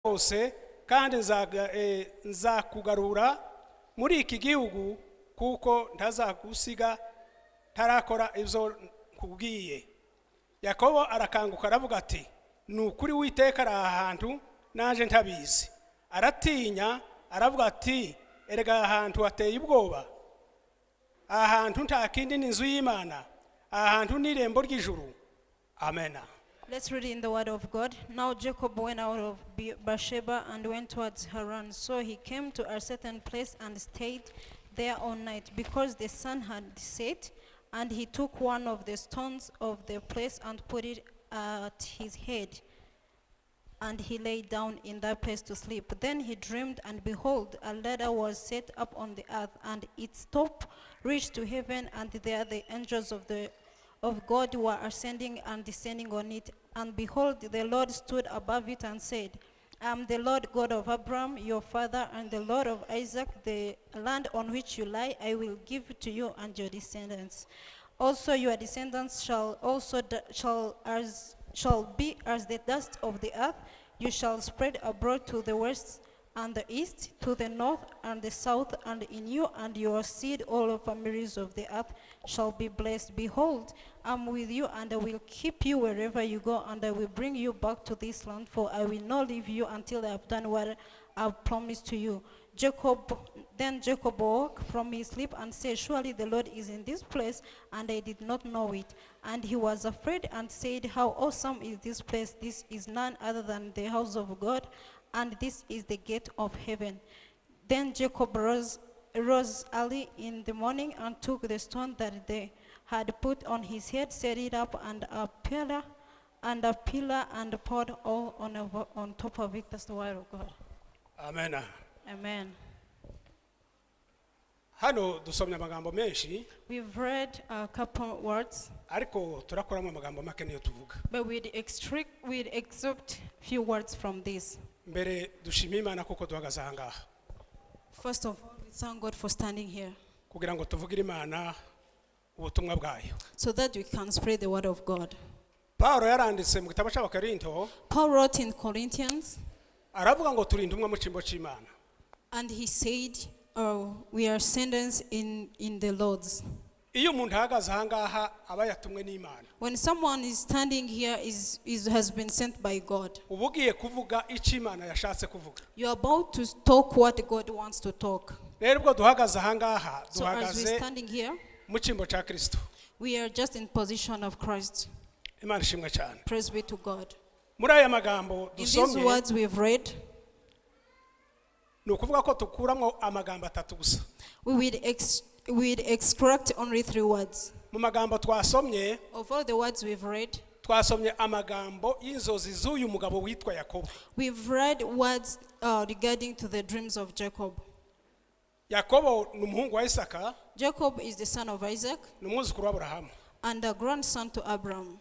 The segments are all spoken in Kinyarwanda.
Hose kandi nzakugarura muri iki gihugu, kuko ntazagusiga ntarakora ibyo nkubwiye. Yakobo arakanguka, aravuga ati: "Ni ukuri, Witeka ari aha hantu, naje ntabizi." Aratinya, aravuga ati: "Erega aha hantu hateye ubwoba. Aha hantu nta kindi ni inzu y'Imana, aha hantu ni irembo ry'ijuru." Amena. Let's read in the word of God. Now Jacob went out of Beersheba and went towards Haran. So he came to a certain place and stayed there all night because the sun had set. And he took one of the stones of the place and put it at his head. And he lay down in that place to sleep. Then he dreamed, and behold, a ladder was set up on the earth, and its top reached to heaven, and there the angels of God were ascending and descending on it. And behold, the Lord stood above it and said, "I am the Lord God of Abraham, your father, and the Lord of Isaac. The land on which you lie, I will give to you and your descendants. Also, your descendants shall also d- shall as shall be as the dust of the earth. You shall spread abroad to the west and the east, to the north and the south, and in you and your seed all the families of the earth shall be blessed. Behold, I am with you, and I will keep you wherever you go, and I will bring you back to this land, for I will not leave you until I have done what I have promised to you." Then Jacob woke from his sleep and said, "Surely the Lord is in this place, and I did not know it." And he was afraid and said, "How awesome is this place! This is none other than the house of God, and this is the gate of heaven." Then Jacob rose early in the morning and took the stone that they had put on his head, set it up and a pillar, and poured oil on top of it. That's the word of God. Amen. Amen. Hano dusomye amagambo menshi, We've read a couple words, ariko turakuramo amagambo make niyo tuvuga. But we'd excerpt few words from this. Mbere dushime Imana kuko duhagaze aha ngaha First of all, we thank God for standing here kugira ngo tuvugire Imana ubutumwa bwayo. So that we can spread the word of God. Paul yaranditse mu gitabo cy'Abakorinto, Paul wrote in Corinthians, aravuga ngo turi intumwa mu cyimbo cy'Imana. And he said, "Oh, we are senders in the Lord's." Iyo umuntu ahagaze aha ngaha aba yatumwe n'Imana. When someone is standing here, has been sent by God. Uba ugiye kuvuga icyo Imana yashatse kuvuga. You're about to talk what God wants to talk. Rero ubwo duhagaze aha ngaha, So as we're duhagaze standing here, mu cyimbo cya Kirisito. We are just in position of Christ. Imana ishimwe cyane. Praise be to God. Muri aya magambo In these dusomye, words we've read, ni ukuvuga ko dukuramo amagambo atatu gusa. We will extract only three words. Mu magambo twasomye, Of all the words we've read, twasomye amagambo y'inzozi z'uyu mugabo witwa Yakobo. We've read words regarding to the dreams of Jacob. Yakobo ni umuhungu wa Isaka, Jacob is the son of Isaac ni umwuzukuru w'Aburahamu. And a grandson to Abraham.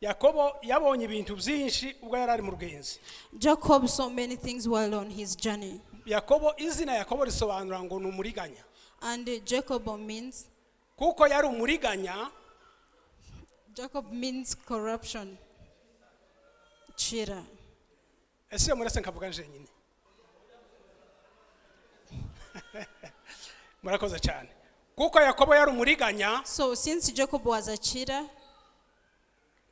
Yakobo yabonye ibintu byinshi ubwo yari ari mu rugenzi. Jacob saw many things while on his journey. Yakobo, izina Yakobo risobanura ngo ni umuriganya. And Jacob means Kuko yari umuriganya, Jacob means corruption. Cheater. Ese iyo murese nkavuga njenyine? Murakoze cyane. Kuko Yakobo yari umuriganya, So since Jacob was a cheater,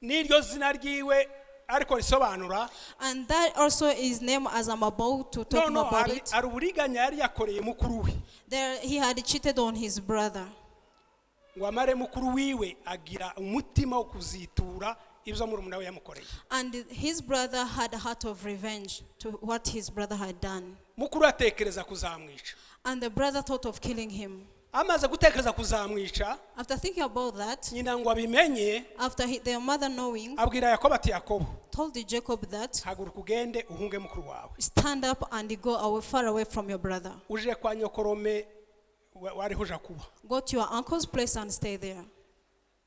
n'iryo zina ryiwe ariko risobanura, and that also is named as I'm about to talk no about hari it. Hari uburiganya yari yakoreye mukuru we. There he had cheated on his brother. Ngo amare mukuru wiwe agira umutima wo kuzitura ibyo murumuna we yamukoreye. And his brother had a heart of revenge to what his brother had done. Mukuru atekereza kuzamwica. And the brother thought of killing him. Amaze gutekereza kuzamwica, After thinking about that, nyina ngo abimenye, after their mother knowing, abwira Yakobo ati: "Yakobo, told Jacob that, haguruka ugende uhunge mukuru wawe, "Stand up and go away far away from your brother. Uje kwa nyokorome wariho uja kuba." Go to your uncle's place and stay there."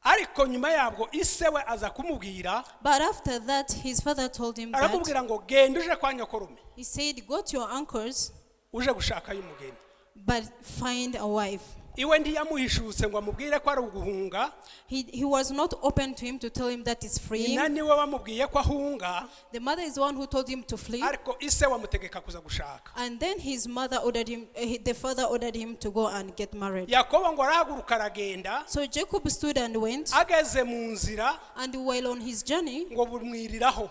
Ariko nyuma yabwo ise we aza kumubwira, But after that, his father told him that, aramubwira ngo genda uje kwa nyokorome, he said, "Go to your uncle's, uje gushakayo umugeni." but find a wife." Iwe ntiyamuhishutse ngo amubwire ko ari uguhunga. He was not open to him to tell him that it's freeing. Nyina niwe wamubwiye ko ahunga. The mother is the one who told him to flee. Ariko ise wamutegeka kuza gushaka. And then his mother ordered him, the father ordered him to go and get married. Yakobo ngo arahaguruka aragenda. So Jacob stood and went. Ageze mu nzira, And while on his journey, ngo bumwiriraho.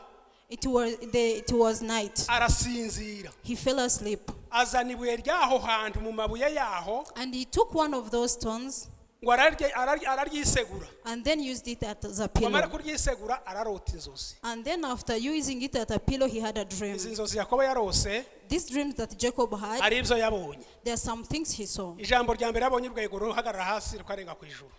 It was night. Arasinzira. He fell asleep. Azana ibuye ry'aho hantu mu mabuye yaho. And he took one of those stones. Ngo araryisegura. And then used it as a pillow. Wamara kuryisegura ararota inzozi. And then after using it as a pillow, he had a dream. Izi nzozi Yakobo yarose. These dreams that Jacob had, ari ibyo yabonye. There are some things he saw. Ijambo rya mbere yabonye urwego ruhagarara hasi rukarenga ku ijuru.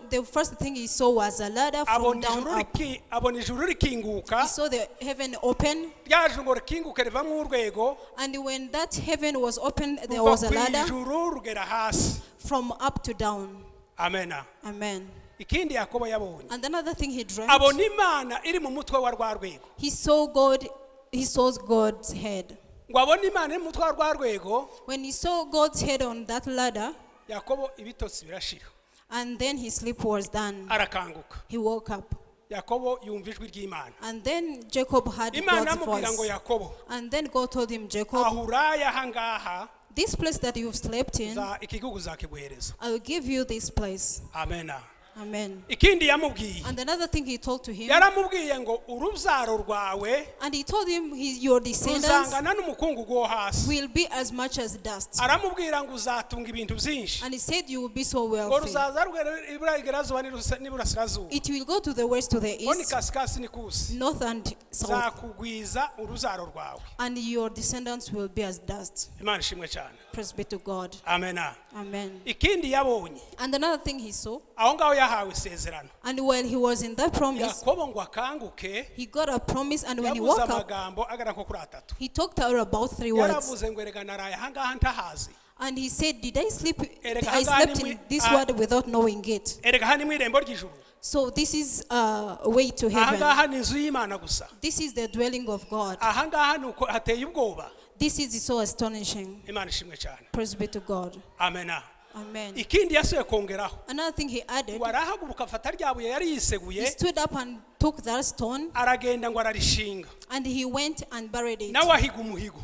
The first thing he saw was a ladder from down up. Abona ijuru rikinguka. He saw the heaven open. Rya juru ngo rikinguke rivamo urwego. And when that heaven was open, there was a ladder. Ijuru rugera hasi. From up to down. Amen. Amen. Ikindi Yakobo yabonye. And another thing he dreamt. Abona Imana iri mu mutwe wa rwa rwego. He saw God, he saw God's head. Ngo abone Imana iri mu mutwe wa rwa rwego. When he saw God's head on that ladder, Yakobo ibitotsi birashira. And then his sleep was done. Arakanguka. He woke up. Yakobo yumva ijwi ry'Imana. And then Jacob heard Imana God's amubwira ngo voice. Yakobo. And then God told him, Jacob, ahuraye ahangaha. This place that you've slept in, iki gihugu nzakiguhereza. I will give you this place. Amen. Amen. Ikindi yamubwiye. And another thing he told to him. Yaramubwiye ngo urubyaro rwawe. And he told him your descendants ruzangana n'umukungugu wo hasi. will be as much as dust. Aramubwira ngo uzatunga ibintu byinshi. And he said you will be so Ngo wealthy. ruzaza rugera iburengerazuba n'iburasirazuba. It will go to the west, to the Ngo ni east, kasikasi ni kusi. north and south. Nzakugwiza urubyaro rwawe. And your descendants will be as dust. Imana ishimwe cyane. Praise be to God. Amen. Amen. Ikindi yabonye. And another thing he saw. Aho ngaho yahawe isezerano. And while he was in that promise, Yakobo ngo akanguke, he got a promise, and when he yavuze woke up, amagambo agera nko kuri atatu. he talked out about three words. Yaravuze ngo erega naraye ahangaha ntahazi. And he said, did I sleep? Erega I ahangaha slept ni in mu- this word without knowing it. Erega aha ni mu irembo ry'ijuru. So this is a way to heaven. Ahangaha ni inzu y'Imana gusa. This is the dwelling of God. Ahangaha ni uko hateye ubwoba. This is so astonishing. Imana ishimwe cyane. Praise be to God. Amen. Amen. Ikindi yasuye kongeraho. Another thing he added, Ngo arahaguruka afata rya buye yari yiseguye, he stood up and took that stone, aragenda ngo ararishinga. and he went and buried it. Nawe ahiga umuhigo.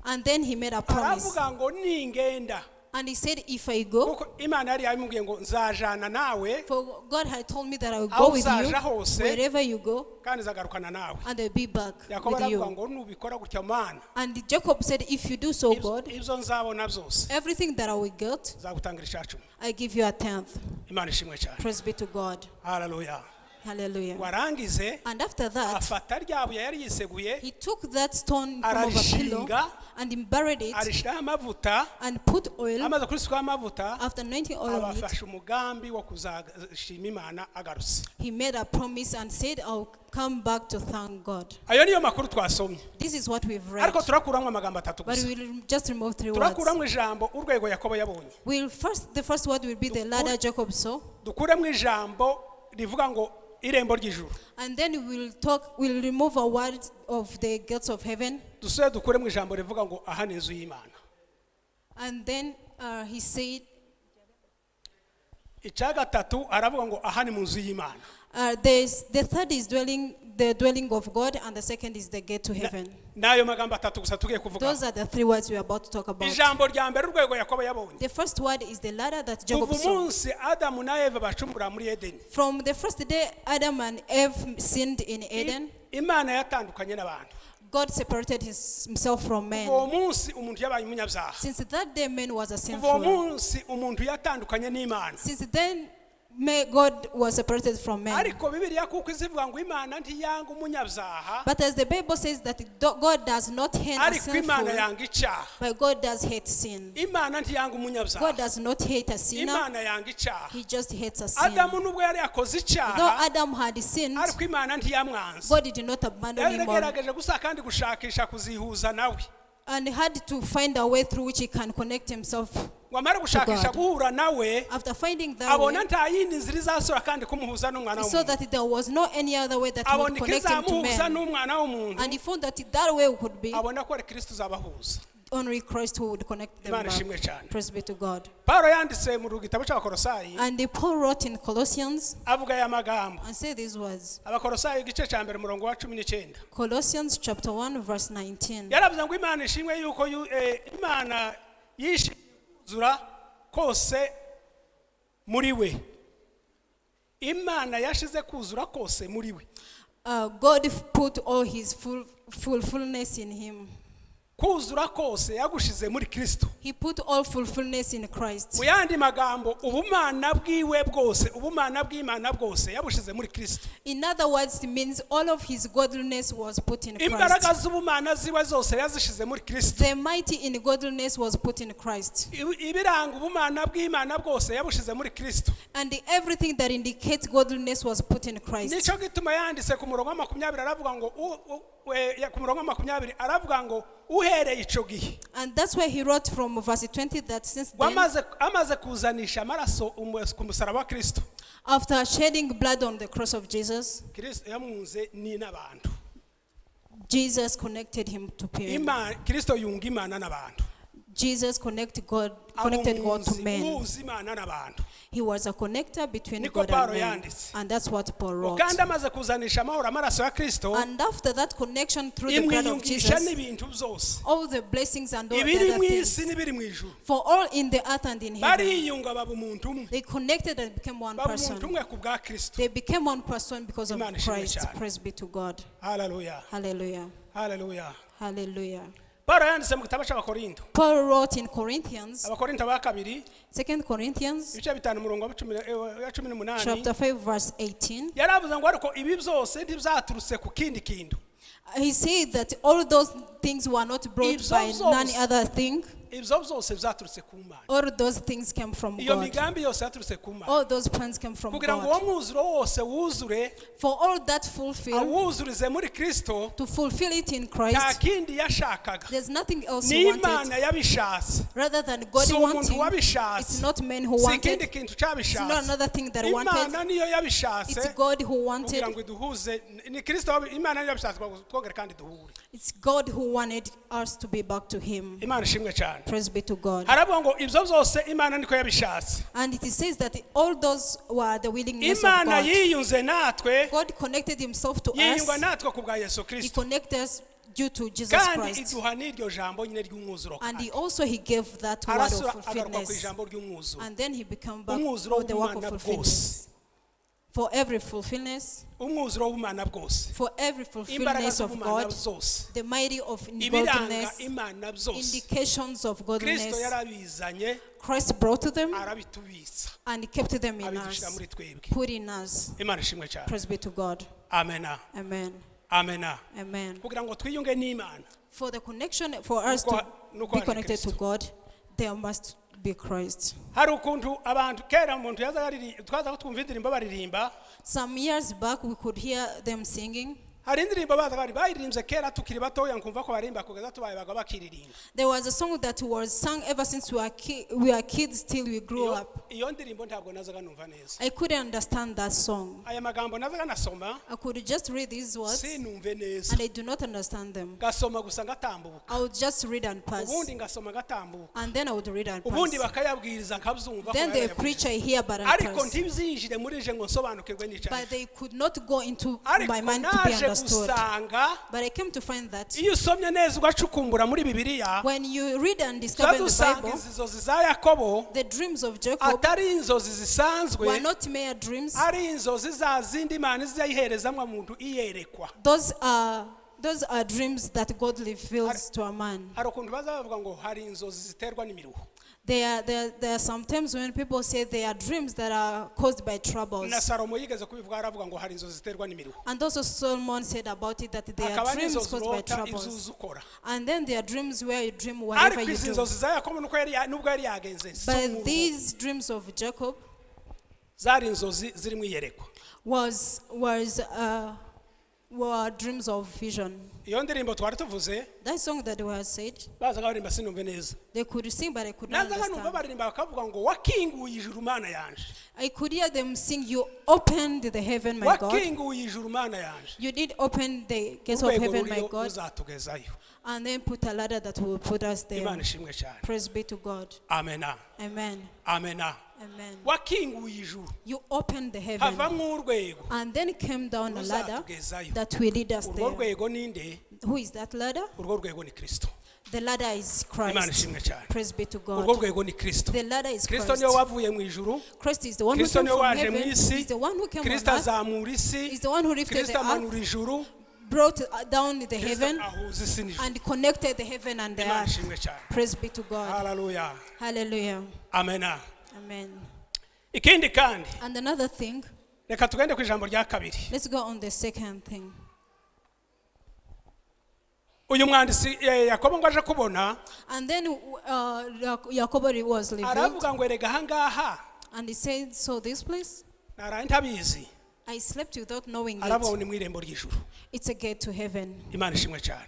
And then he made a promise. Aravuga ngo ningenda. And he said, if I go, Kuko Imana yari yamubwiye ngo nzajana nawe, for God had told me that I will aho go with you uzaja hose, wherever you go, kandi nzagarukana nawe. and I'll be back Yakobo with aravuga you. ngo nubikora gutya Mana, And Jacob said, if you do so, God, ibyo nzabona byose, everything that I will get, nzagutangira icacumi. I give you a tenth. Imana ishimwe cyane. Praise be to God. Hallelujah. Hallelujah. Warangize, And after that, afata rya buye yari yiseguye, he took that stone from a pillow ararishinga, and he buried it arishyiraho amavuta, and put oil. amaze kurisukaho amavuta, After anointing oil on it, abafasha umugambi wo kuzashima Imana agarutse. he made a promise and said, I'll come back to thank God. Ayo niyo makuru twasomye. This is what we've read. Ariko turakuramo amagambo atatu But gusa. we'll just remove three words. Turakuramo ijambo urwego Yakobo yabonye. The first word will be the ladder Jacob saw. Dukuremo ijambo rivuga ngo irembo ry'ijuru. And then we'll remove a word of the gates of heaven. Dusubire dukuremo ijambo rivuga ngo aha ni inzu y'Imana. And then he said, Icya gatatu aravuga ngo aha ni mu nzu y'Imana. The third is the dwelling of God, and the second is the gate to heaven. N'ayo magambo atatu gusa tugiye kuvuga. Those are the three words we are about to talk about. Ijambo rya mbere urwego Yakobo yabonye. The first word is the ladder that Jacob Kuva saw. umunsi Adamu na Eva bacumura muri Edeni. From the first day Adam and Eve sinned in Eden, Imana yatandukanye n'abantu. God separated himself from man. Kuva uwo munsi umuntu yabaye umunyabyaha. Since that day man was a Kuva uwo sinful. munsi umuntu yatandukanye n'Imana. Since then God was separated from man. Ariko Bibiliya kuko izivuga ngo Imana ntiyanga umunyabyaha. But as the Bible says that God does not hate a Ariko Imana sinful, yanga icyaha. but God does hate sin. Imana ntiyanga umunyabyaha. God does not hate a sinner. Imana yanga icyaha. He just hates a sin. Adamu nubwo yari yakoze icyaha, Though Adam had sinned, ariko Imana ntiyamwanze. God did not abandon him Yaragerageje gusa kandi gushakisha kuzihuza nawe. and had to find a way through which he can connect himself. Wamara gushakisha God. guhura nawe, After finding that way, abona nta yindi nzira izasura kandi kumuhuza n'umwana he saw w'umuntu. that there was no any other way that would Abona connect him to ikizamuhuza man. n'umwana w'umuntu, And he found that that way could be abona ko ari Kristo uzabahuza. only Christ who would connect them Imana back. ishimwe cyane. Praise be to God. Pawulo yanditse mu gitabo cy'Abakorosayi And the Paul wrote in Colossians avuga aya magambo. and said these words. Abakorosayi igice cya mbere umurongo wa 19. Colossians chapter 1 verse 19. Yaravuze ngo Imana ishimwe yuko Imana yishimye kuzura kose muri we. Imana yashize kuzura kose muri we. God put all his fullness in him. Kuzura kose yagushize muri Kristo. He put all fullness in Christ. Mu yandi magambo ubumana bwiwe bwose, ubumana bw'Imana bwose yabushize muri Kristo. In other words, it means all of his godliness was put in Christ. Imbaraga z'ubumana ziwe zose yazishize muri Kristo. The mighty in godliness was put in Christ. Ibiranga ubumana bw'Imana bwose yabushize muri Kristo. And everything that indicates godliness was put in Christ. Nicyo gituma yanditse ku murongo wa 20 aravuga ngo ku murongo wa 20 aravuga ngo uhereye ico gihe. And that's why he wrote from verse 20 that since then, amaze kuzanisha amaraso ku musaraba wa Kristo. After shedding blood on the cross of Jesus, Kristo yamunze ni n'abantu. Jesus connected him to people. Kristo yunga Imana n'abantu. Jesus connected God to men. He was a connector between God and men. And that's what Paul wrote. And after that connection through the blood of Jesus, all the blessings and all the other things, for all in the earth and in heaven, they connected and became one person. They became one person because of Christ. Praise be to God. Hallelujah. Hallelujah. Hallelujah. Hallelujah. Paul Paul wrote in Corinthians, 2 Corinthians, chapter 5, verse 18. He said that all those things were not brought by none other thing. All those things came from God. All those plans came from God. For all that fulfill, to fulfill it in Christ, there's nothing else he wanted. Rather than God wanting, it's not men who wanted. It's not another thing that wanted. It's God who wanted. It's God who wanted us to be back to him. Praise be to God. And it says that all those were the willingness of God. God connected himself to us. He connected us due to Jesus Christ. And he also he gave that word of fulfillment. And then he became back for the work of fulfillment. For every fulfillment, for every fulfillment of God, the mighty of godliness, indications of godliness, Christ brought to them and kept them in us, put in us. Praise be to God. Amen. Amen. Amen. Amen. For the connection, for us to be connected to God, there must be Christ. Some years back, we could hear them singing. There was a song that was sung ever since we were kids till we grew up. I couldn't understand that song. I could just read these words and I do not understand them. I would just read and pass. And then I would read and pass. Then the preacher hear but and pass. But they could not go into my mind to be understood. But I came to find that when you read and discover in the Bible, the dreams of Jacob were not mere dreams. Those are dreams that God reveals to a man. There are sometimes when people say there are dreams that are caused by troubles. And also Solomon said about it that there are dreams caused by troubles. And then there are dreams where you dream whatever you do. But these dreams of Jacob was Were dreams of vision. Iyo ndirimbo twari tuvuze, That song that we had said, bazaga baririmba sinumve neza. They could sing, but I could not Nazaga numva understand. Baririmba bakavuga ngo wakinguye ijuru Mana yanje. I could hear them sing, "You opened the heaven, my God. Wakinguye ijuru Mana yanje. You did open the gates of Urwego heaven, my ruriyo God, ruzatugezayo. And then put a ladder that will put us there." Imana ishimwe cyane. Praise be to God. Amena. Amen. Amena. Amen. Wakinguye ijuru, You opened the heaven, havamo urwego and then came down a ladder ruzatugezayo. That will lead us Urwo there. rwego ninde? Who is that ladder? Urwo rwego ni Kristo. The ladder is Imana Christ. ishimwe cyane. Praise be to Urwo God. rwego ni Kristo. The ladder is Kristo Christ. niwe wavuye mu ijuru. Christ is the one who Kristo came niwe from waje mu heaven. isi. He's the one who came on Kristo earth. azamura isi. He's the one who lifted Kristo the earth, amanura ijuru. Brought down the Kristo heaven, ahuza isi n'ijuru. And connected the heaven and the Imana earth. ishimwe cyane. Praise be to God. Haleluya. Hallelujah. Amena. Amen. Ikindi kandi, And another thing, reka tugende ku ijambo rya kabiri. Let's go on the second thing. Uyu mwanditsi eh, Yakobo ngo aje kubona, And then Jacob was revealed, aravuga ngo erega ahangaha and he said, "So this place, naraye ntabizi. I slept without knowing Aravuga ngo it. ni mu irembo ry'ijuru. It's a gate to heaven. Imana ishimwe cyane.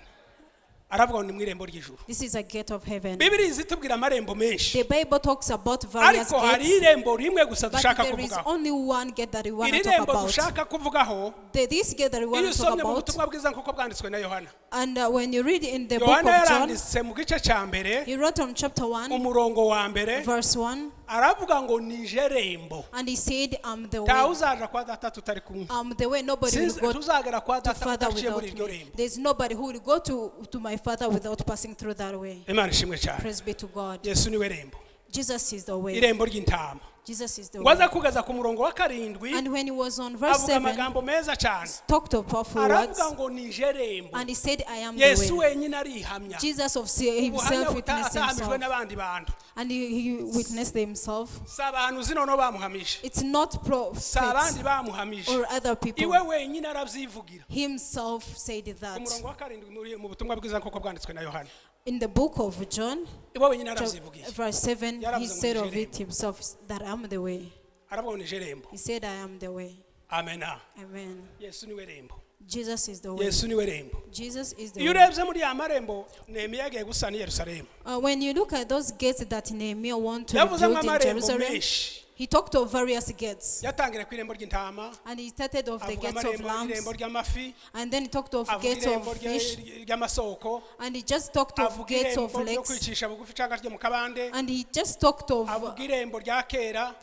Aravuga ngo ni mu irembo ry'ijuru. This is a gate of heaven." Bibiri zitubwira amarembo menshi, The Bible talks about various ariko hari gates, irembo rimwe gusa but dushaka there is kuvugaho. Only one gate that we want Iri to talk rembo about. dushaka kuvugaho, This gate that we iyo want to talk usomye mu about, butumwa bwiza nk'uko bwanditswe na Yohana, and when you read in the book Yohana of John, yaranditse mu gice cya mbere, he wrote on chapter 1, umurongo wa mbere, verse 1, aravuga ngo nije rembo, and he said, "I'm the ntawe way. uzaja kwa data tutari kumwe. I'm the way. Nobody will Sinzi- go tuzagera kwa to data Father udaciye muri without iryo me. rembo. There's nobody who will go to my Father without passing through that way." Imana ishimwe cyane. Praise be to God. Yesu niwe rembo, Jesus is the way. irembo ry'intama. Jesus is the Ngo way. aza kugeza ku murongo wa karindwi, And when he was on verse avuga 7, amagambo meza cyane, talked of powerful words, aravuga ngo nije rembo. And he said, "I am the Yesu way." wenyine arihamya, Jesus of ubuhamya himself witnessed atahamijwe himself. n'abandi bantu. And he witnessed himself. Si abantu zino bamuhamije, It's not si prophets abandi bamuhamije, or other people. iwe wenyine arabyivugira. Himself said that. Umurongo wa karindwi mu butumwa bwiza nk'uko bwanditswe na Yohana, In the book of John, iwe wenyine arabyivugiye. verse 7, he Yaravuze ngo said nije of it rembo. Himself that I am the way. Aravuga ngo nije rembo. He said, "I am the way." Amena. Amen. Yesu niwe rembo. Jesus is the way. Yesu niwe rembo. Jesus is the Iyo way. urebye muri ya marembo Nehemiya yagiye gusana i Yerusalemu, When you look at those gates that Nehemiah wanted to yavuzemo rebuild in amarembo Jerusalem, menshi. He talked of various gates. Yatangiriye ku irembo ry'intama, And he started of the avuga gates of amarembo, lambs, irembo ry'amafi, and then he talked of avuga gates irembo of fish, ry'amasoko, and he just talked of avuga gates of irembo ryo lakes, kwicisha bugufi cyangwa ryo mu kabande, and he just talked of avuga irembo rya kera,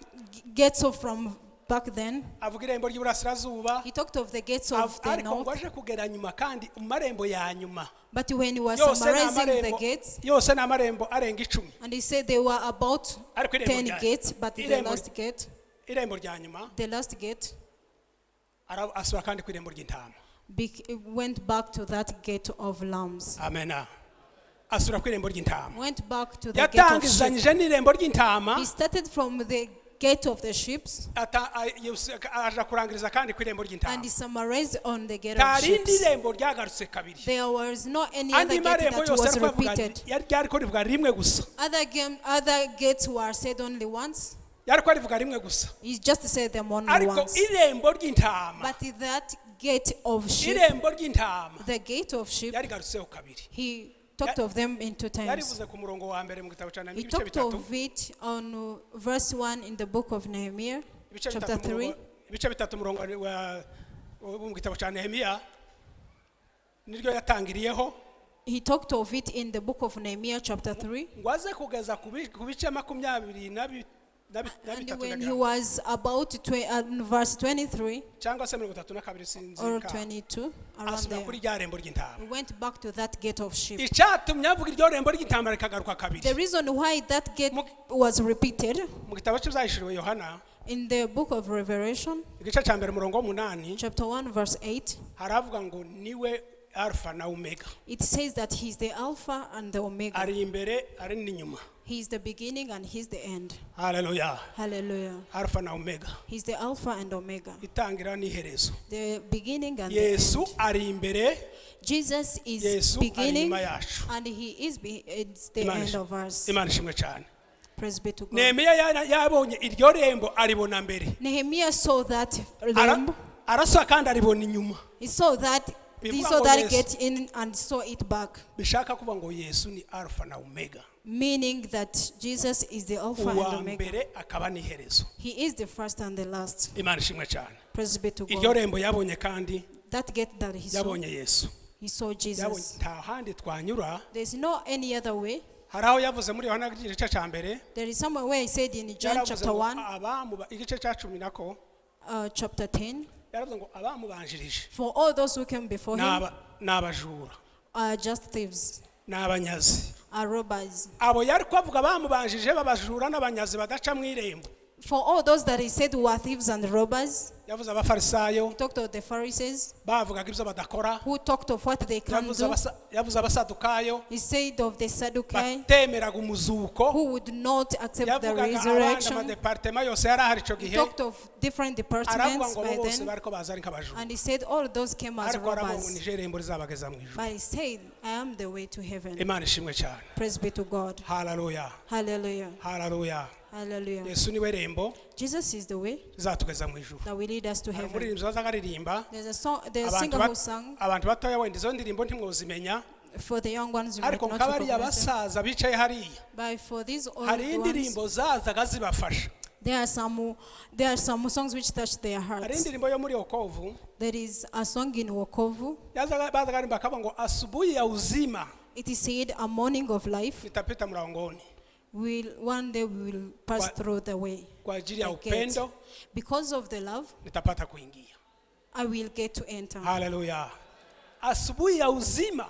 gates of from back then. Avuga irembo ry'iburasirazuba. He talked of the gates of the Ariko ngo north. aje kugera nyuma kandi mu marembo ya nyuma, But when he was yose ni summarizing the amarembo, gates, yose ni amarembo arenga 10. and he said there were about Ariko irembo 10 gates, but the irembo last gate, irembo rya nyuma, the last gate asubira kandi ku irembo ry'intama. Went back to that gate of lambs. Amena. Asubira ku irembo ry'intama. Went back to the gate of sheep. Yatangizanyije n'irembo ry'intama, He started from the gate of the sheep, aja kurangiriza kandi ku irembo ry'intama. And he summarized on the gate Nta of rindi sheep. rembo ryagarutse kabiri. There was no any Andi other gate marembo that yose was ariko avuga repeated. Yari ryariko rivuga rimwe gusa. Other gates were said only once. Yariko rivuga rimwe gusa. He just said them only Ariko once. irembo ry'intama, But that gate of sheep, irembo ry'intama, the gate of sheep, yarigarutseho kabiri. He talked of them in two times. Yarivuze ku murongo wa mbere mu gitabo cya He Nehemiya ibice talked bitatu, of it on verse 1 in the book of Nehemiah, ibice chapter bitatu 3. ibice bitatu umurongo wo mu gitabo cya Nehemiya niryo yatangiriyeho. He talked of it in the book of Nehemiah, chapter 3. Ngo aze kugeza ku bice makumyabiri na And bitatu when ndagira he ngo. Was about verse 23 Cyangwa se 32 sinzi or ka. 22, around Asubira there, kuri rya rembo ry'intama. he went back to that gate of sheep. Icyatumye avuga iryo rembo ry'intama rikagaruka kabiri, The reason why that gate was repeated mu gitabo cy'ibyahishuriwe Yohana, in the book of Revelation, igice cya mbere umurongo w'umunani, chapter 1, verse 8, haravuga ngo niwe Alfa na Omega. It says that he's the Alpha and the Omega. Ari imbere ari n'inyuma. He's the beginning and he's the end. Haleluya. Hallelujah. Alfa na Omega, He's the Alpha and Omega, itangira n'iherezo. The beginning and the Yesu end. Ari imbere, Jesus is Yesu ari beginning inyuma yacu. And he is it's the Imana end of us. Imana ishimwe cyane. Praise be to God. Nehemiya yabonye iryo rembo aribona mbere. Nehemiah saw that lamb. Arasa kandi aribona inyuma. He saw that he Bivuga saw ngo that Yesu. gate in and saw it back. Bishaka kuvuga ngo Yesu ni Alpha na Omega. Meaning that Jesus is the Alpha and Uwa Omega. mbere akaba n'iherezo. He is the first and the last. Imana ishimwe cyane. Praise be to Iryo God. rembo yabonye kandi That gate that he saw, yabonye Yesu. he saw Yabonye Jesus. nta handi twanyura. There's no any other way. Hari aho yavuze muri Yohana igice cya mbere. There is somewhere where he said in John Yaravuze chapter ngo 1, igice cya 10 nako chapter 10, yaravuze ngo abamubanjirije for all those who came before him n'abajura are just thieves, n'abanyazi. are robbers. Abo yari kubavuga bamubanjije b'abajura n'abanyazi badaca mu irembo. For all those that he said were thieves and robbers, Yavuze abafarisayo he talked of the Pharisees bavugaga ibyo badakora. who talked of what they can Yavuze do. yavuze abasadukayo He said of the Sadducees batemeraga umuzuko. who would not accept the Yavugaga abandi resurrection. amadepartema yose yari ahari icyo He gihe. talked of different Aravuga departments ngo by abo bose then. bariko baza ari nk'abajura. And he said all those came as Ariko aravuga ngo robbers. nije irembo rizabageza mu ijuru. But he said, I am the way to heaven. Imana ishimwe cyane. Praise be to God. Haleluya. Hallelujah. Haleluya. Hallelujah. Yesu niwe rembo Jesus is the way rizatugeza mu ijuru. that will lead us to Hari heaven. umuririmbyi wazaga aririmba. There's a song, there's a Abantu singer who sang abantu batoya wenda izo ndirimbo ntimwozimenya. for the young ones you might Ariko not nk'abariya recognize them. basaza bicaye hariya But for these old hari ones, indirimbo zazaga zibafasha. there are some songs which touch their Hari hearts. indirimbo yo muri Okovu There is a song in Wokovu. yazaga bazaga aririmba akavuga ngo asubuhi ya uzima It is said, a morning of life. nitapita mlangoni Will one day we will pass through the way. kwa ajili ya the gate. upendo Because of the love, nitapata kuingia. I will get to enter. Haleluya. Asubuhi ya uzima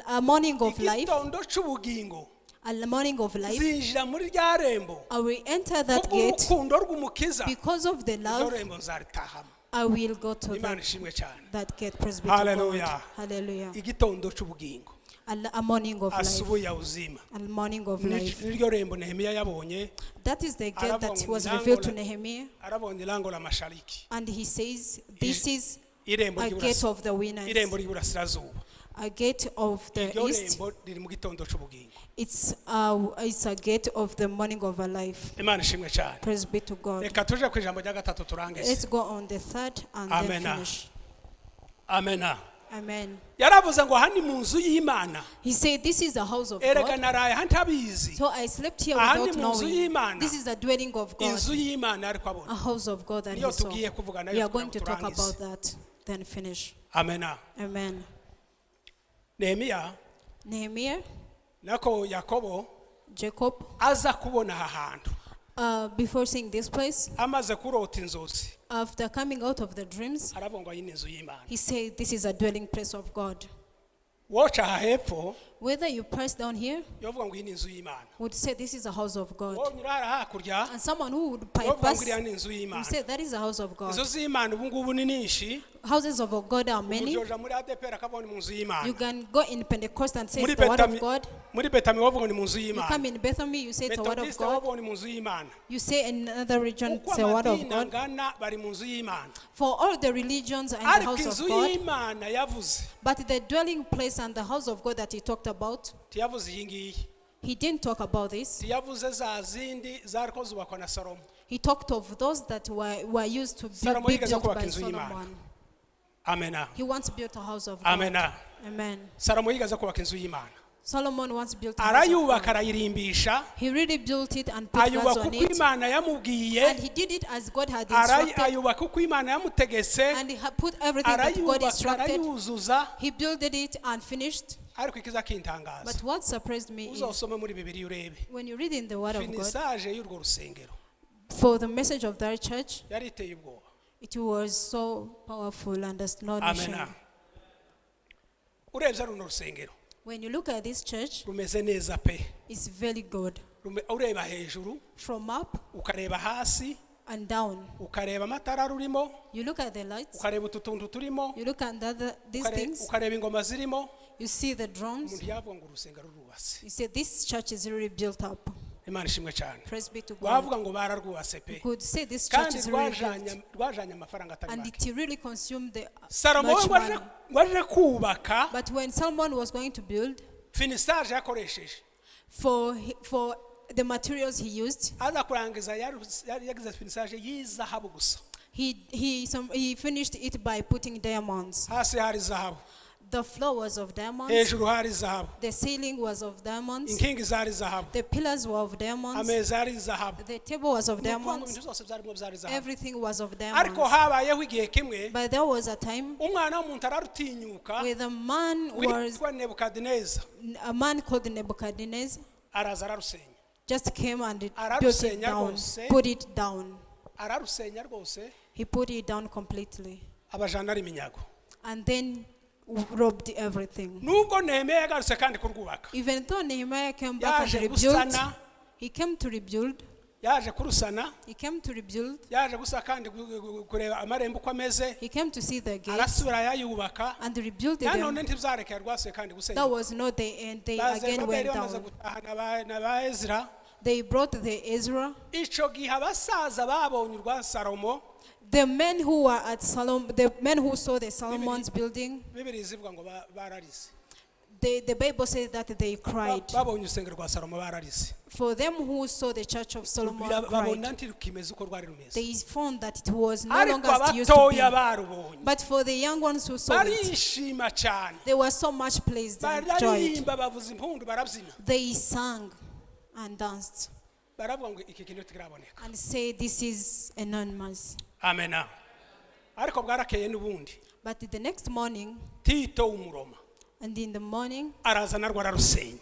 A morning of life, igitondo cy'ubugingo a morning of life, zinjira muri rya rembo I will enter that gate kubw'urukundo rw'umukiza because of the iryo love. rembo nzaritahamo. I will go to Imana that, ishimwe cyane. that gate. Praise be to God. Hallelujah. Hallelujah. Igitondo cy'ubugingo A morning of life. asubuhi ya uzima A morning of life. niryo rembo Nehemiya yabonye. That is the gate Aravuga that ngo was ni revealed to lango la- Nehemiah. arabonye lango la mashariki And he says, this is irembo a gate of the winners, irembo ry'iburasirazuba. a gate of the Iryo east. rembo riri mu gitondo cy'ubugingo. It's a gate of the morning of our life. Imana ishimwe cyane. Praise be to God. Reka tuje ku ijambo rya gatatu turangize. Let's go on the third and then Amen. finish. Amena. Amen. Yaravuze ngo aha ni mu nzu y'Imana. He said, this is the house of Erega God. naraye aha ntabizi. So I slept here Aha ni without mu nzu knowing. y'Imana. This is the dwelling of God, Inzu y'Imana ariko a abona. house of God that Niyo he saw. tugiye kuvuga nayo We are kugira going ngo to talk turangize. about that, then finish. Amena. Amen. Nehemiya Nehemiah, nako Yakobo Jacob, aza kubona aha hantu before seeing this place, amaze kurota inzozi after coming out of the dreams, aravuga ngo iyi ni inzu y'Imana. he said, this is a dwelling place of God. Woca aha hepfo Whether you pass down here, yovuga ngo iyi ni inzu y'Imana. would say this is a house of God. Wonyura hariya hakurya And someone who would yovuga ngo bypass iriya ni inzu would y'Imana. say that is a house of God. Inzu z'Imana ubu ngubu ni nyinshi. Houses of God are many. Ujoja muri ADPR akabona ni mu nzu y'Imana. You can go in Pentecost and say Muri it's the word of Betami God. muri Betami wavuga ngo ni mu nzu You y'Imana. come in Bethany, you say it's the word of Methodiste God. wavuga ngo ni mu nzu y'Imana. You say in another region Uko it's the word of amadini God. angana bari mu nzu y'Imana. For all the religions and the Ariko house of inzu God, y'Imana yavuze but the dwelling place and the house of God that he talked about, ntiyavuze iyi ngiyi. he didn't talk about this. Ntiyavuze za zindi zariko zubakwa na Salomo. He talked of those that were used to Salomo be yigeze built kubaka by inzu y'Imana. Solomon. Amena. He once built a house of God. Amena. Amen. Salomo yigeze kubaka inzu y'Imana. Solomon once built a house of Arayubaka God. arayirimbisha. He really built it and put guards Ayubaka on uko it. Imana yamubwiye. And he did it as God had instructed. Ayubaka uko Imana yamutegetse. And he had put everything that God Arayubaka instructed. arayuzuza. He built it and finished. Ariko ikiza kintangaza. But what surprised me is Uzosome muri Bibiliya urebe. when you read in the Word of God, Finissage y'urwo rusengero for the message of that church, yari iteye ubwoba. it was so powerful and astonishing. Amena. Urebye runo rusengero When you look at this church, rumeze neza pe. it's very good. Ureba hejuru From up ukareba hasi and down, ukareba amatara rurimo you look at the lights, ukareba utu tuntu turimo you look at these things, ukareba ingoma zirimo you see the drums, umuntu yavuga ngo urusengero rurubatse. you say this church is really built up. Imana ishimwe cyane. Praise be to God. Wavuga ngo bararwubatse pe. You could say this church Kandi is really built. rwajanye amafaranga atari And make. it really consumed the Salomo we much money. ngo aje kubaka But when someone was going to build, finissage yakoresheje for the materials he used, aza kurangiza yagize finissage y'izahabu gusa. He finished it by putting diamonds. Hasi hari zahabu. The floor was of diamonds. Hejuru hari zahabu. The ceiling was of diamonds. Inkingi zari zahabu. The pillars were of diamonds. Ameza yari zahabu. The table was of Ni ukuvuga ngo diamonds. ibintu byose byarimo byari zahabu. Everything was of Ariko diamonds. habayeho igihe kimwe But there was a time umwana w'umuntu ararutinyuka where the man was witwa Nebukadineza a man called Nebuchadnezzar araza ararusenya. just came and built it Ararusenya down, rwose. put it down. Ararusenya rwose He put it down completely abajana ari iminyago. and then robbed everything. Nubwo Nehemiya yagarutse kandi kurwubaka, Even though Nehemiah came back and yaje rebuilt, gusana, he came to rebuild. yaje kurusana, He came to rebuild. yaje gusa kandi kureba amarembo uko ameze, He came to see the gates arasubira yayubaka. and rebuilt Nanone them. ntibyarekeye rwasuye kandi That gusenyuka. was not the end. They again Bazerubabeli went bamaze down. gutaha na ba Ezra. They brought the Ezra. Ico gihe abasaza babonye urwa Salomo, The men who were at Solomon, the men who saw the Solomon's building, Bibiliya izivuga ngo bararize. the Bible says that they cried. Babonye urusengero rwa Salomo bararize. For them who saw the church of Solomon Babona cried. ntirukimeze uko rwari rumeze. They found that it was no Ariko longer as it used to abatoya be. barubonye But for the young ones who saw it, barishima cyane, they were so much pleased and joyed. bararirimba, bavuza impundu, barabyina, They sang and danced baravuga ngo iki kintu ntikiraboneka. and say, "This is enormous." Amena. Ariko bwarakeye n'ubundi But the next morning, Tito w'Umuroma and in the morning, araza narwo ararusenya.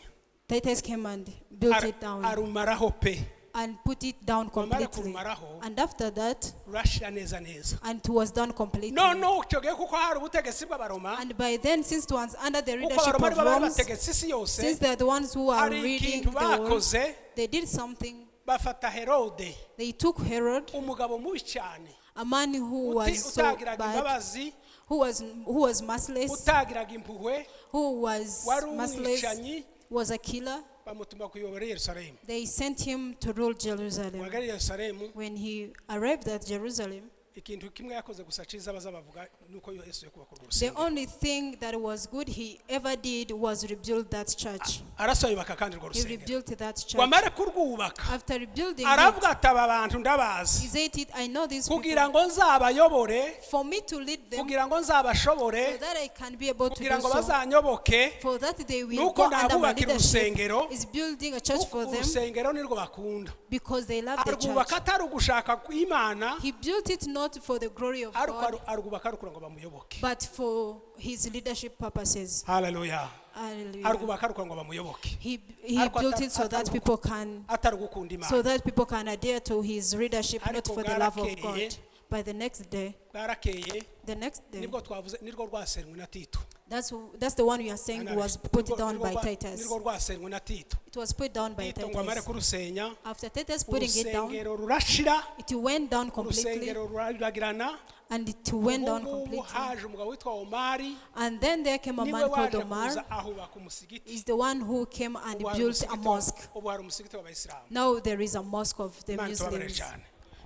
Titus came and built it down Arumaraho pe and put it down Wamara completely. kurumaraho, And after that, rurashira neza neza. and it was done completely. Noneho icyo gihe kuko hari ubutegetsi bw'Abaroma, And by then, since it was under the kuko leadership Abaroma of aribo bari Romans, bategetse isi yose, since they are the ones who are hari reading ikintu the world, bakoze, they did something. bafata Herode, They took Herod, umugabo mubi cyane, a man who was so utagiraga bad, imbabazi, who was merciless, utagiraga impuhwe, who was wari merciless, umwicanyi, was a killer. bamutuma kuyobora i Yerusalemu. They sent him to rule Jerusalem. Wagera i Yerusalemu, When he arrived at Jerusalem, ikintu kimwe yakoze gusa ciza bazabavuga nuko Yesu yo kubaka urwo the rusengero. only thing that was good he ever did was rebuild that church. Arasayubaka kandi urwo He rusengero. rebuilt that church. Wamara kurwubaka, After rebuilding it, aravuga ati aba bantu ndabazi, he said, it, I know these people. kugira ngo nzabayobore, For me to lead them, kugira ngo nzabashobore, so that I can be able to kugira do ngo so, bazanyoboke, for that they will nuko go under my nabubakira leadership, urusengero, is building a church kuko for them urusengero nirwo bakunda. because they love the Arwubaka church. atari ugushaka kw'Imana, He built it not for the glory of ariko God, arwubaka ari ukugira ngo bamuyoboke. but for his leadership purposes. Haleluya. Hallelujah. Arwubaka ari ukugira ngo bamuyoboke, He Ariko built it so that people can atari ugukunda so Imana. that people can adhere to his leadership, not Ariko for the love of bwarakeye. God. By the next day, Bwarakeye the next day, nibwo twavuze nirwo rwasenywe na Tito. that's the one we are saying was put down by Titus. Nirwo rwasenywe na Tito. It was put down by Tito ngo amare Titus. kurusenya, After Titus putting it down, urusengero rurashira, it went down completely, urusengero ruragirana. and it went down Ubu ngubu completely. haje umugabo witwa Omari, And then there came a niwe man called waje Omar. kuza ahubaka umusigiti. Is the one who came and Ubu hari built a mosque. ubu hari umusigiti w'Abayisilamu. Now there is a mosque of the Imana itubabarire Muslims. cyane.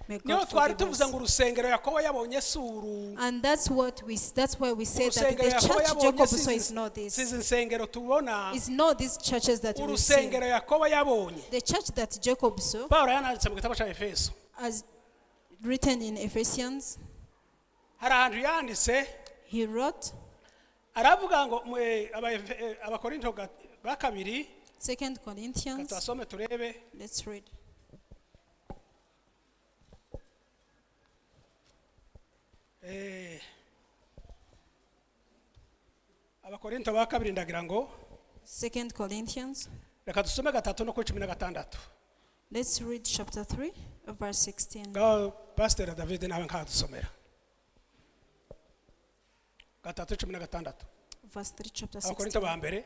May Niyo God twari forgive tuvuze us. ngo urusengero Yakobo yabonye si uru. And that's why we say that Urusengero the Yakobo church yabonye Jacob si saw izi- is not si this. izi nsengero tubona. It's not these churches that we see. Urusengero Yakobo yabonye, The church that Jacob saw, Pawulo yananditse mu gitabo cya Efeso, as written in Ephesians, hari ahantu yanditse he wrote, aravuga ngo Abakorinto ba kabiri, 2 Corinthians, tuhasome turebe. let's read. Abakorinto ba kabiri ndagira ngo 2 Corinthians, reka dusome 3 no kuri 16. let's read chapter 3, verse 16. Ngaho Pastor David nawe nkadusomera 3:16. Verse 3, chapter Abakorinto 16. ba mbere.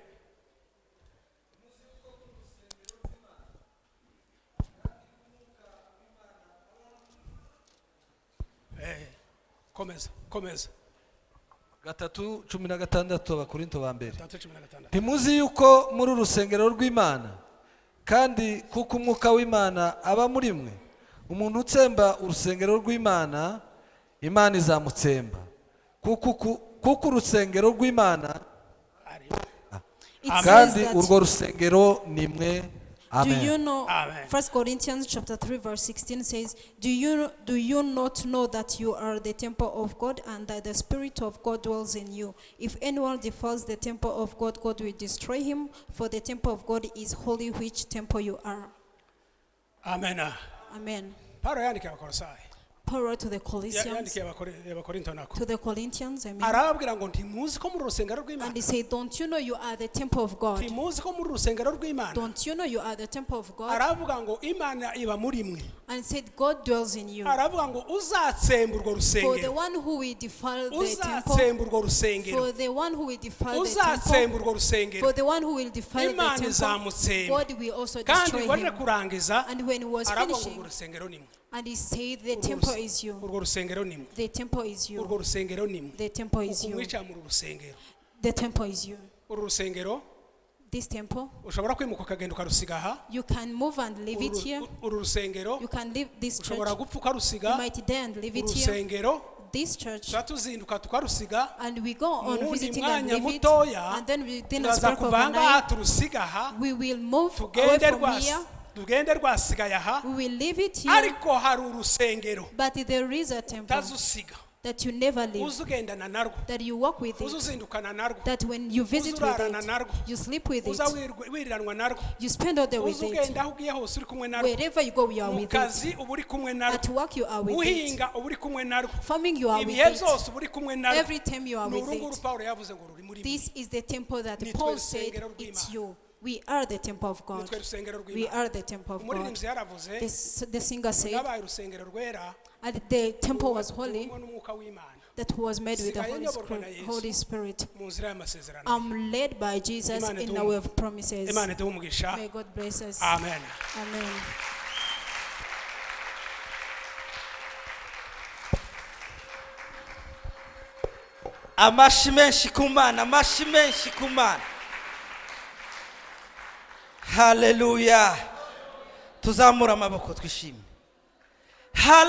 Komeza, komeza. 3:16 Abakorinto ba mbere. 3:16. Ntimuzi yuko muri urusengero rw'Imana, kandi kuko umwuka w'Imana aba muri mwe, umuntu utsemba urusengero rw'Imana, Imana izamutsemba, kuko urusengero rw'Imana Ari. It says kandi that urwo rusengero ni mwe. Do Amen. you know Amen. 1 Corinthians chapter 3 verse 16 says, Do you not know that you are the temple of God and that the Spirit of God dwells in you? If anyone defiles the temple of God, God will destroy him, for the temple of God is holy, which temple you are. Amen. Amen. Pawulo yandikiye Abakorosayi. Paul wrote to the Colossians, Yandikiye Abakorinto nako. to the Corinthians, amen. Arababwira ngo ntimuzi ko muri urusengero rw'Imana. And he said, "Don't you know you are the temple of God? Ntimuzi ko muri urusengero rw'Imana. Don't you know you are the temple of God?" Aravuga ngo Imana iba muri mwe. And said, "God dwells in you." Aravuga ngo uzatsemba urwo For the rusengero, one who will defile the temple, uzatsemba urwo rusengero, for the one who will defile the temple, uzatsemba urwo rusengero, for the one who will defile the Imana temple, izamutsemba. God will also Kandi destroy waje him. kurangiza And when he was aravuga ngo urwo finishing, rusengero ni mwe. and he said, "The temple is you, Urwo rusengero ni mwe. the temple is you, Urwo rusengero ni mwe. the temple is you, Ukumwica muri rusengero. the temple is you." Uru rusengero This temple, ushobora kwimuka ukagenda ukarusiga aha. you can move and leave it here. Uru rusengero You can leave this church. ushobora gupfa ukarusiga. You might die and leave it here. Urusengero This church, tuba tuzinduka tukarusiga. and we go Mu on wundi visiting and mwanya leave it, mutoya and then within a turaza spark of kuva an ahangaha eye, turusiga aha, we will move away tugende from here. tugende rwasigaye aha. We will leave it here, Ariko hari urusengero but there is a temple utazusiga, that you never leave, uza ugendana narwo, that you walk with uza it, uzindukana narwo, that when you visit with uzurarana it, narwo, you sleep with it, uza wiriranwa narwo, you spend all day with uza it. ugenda aho ugiye hose uri kumwe narwo, Wherever you go, you are mu with it. kazi uba uri kumwe narwo, At work, you are with it. uhinga uba uri kumwe narwo, Farming, you are with ibihe it. byose uba uri kumwe narwo. Every time you are Ni with uru nguru it. Pawulo yavuze ngo ruri muri mwe. This is the temple that Nitwe Paul said, rusengero it's rw'Imana. you. We are the temple of God. Nitwe rusengero We rw'Imana. are the temple of God. Umuririmbyi yaravuze, The singer said, nabaye urusengero rwera, and the temple was holy, rurimo n'umwuka w'Imana that was made with the Nsigaye Holy nyoborwa na Spirit. Yesu. Holy Spirit. Mu nzira y'amasezerano. I'm led by Jesus Imana in iduhe the way of promises. Imana iduhe umugisha. May God bless us. Amen. Amen. Amashi menshi ku Mana, amashi menshi ku Mana. Haleluya! Tuzamure amaboko twishime. Haleluya!